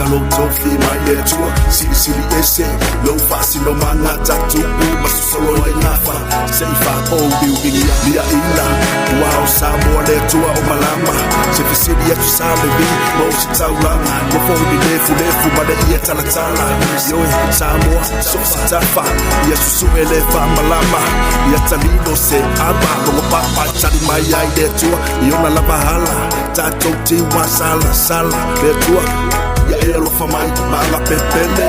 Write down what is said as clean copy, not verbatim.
Ia lou tofi mai le Atua, silisili ese lou faasinomaga tatupu ma sosolo ai gafa se'i faaouliuligia liaʻina ua o Samoa le Atua o malama se fesili atu sa levi ma o se taulaga nofo i le lefulefu ma le ia talatala ioe Samoa so o se tafa ia susu'e le faamalama ia talino se ava logo papa tali mai ai le Atua i ona lava hala tatou tiwa sala sala le Atua ia e alofa mai ma agapepele.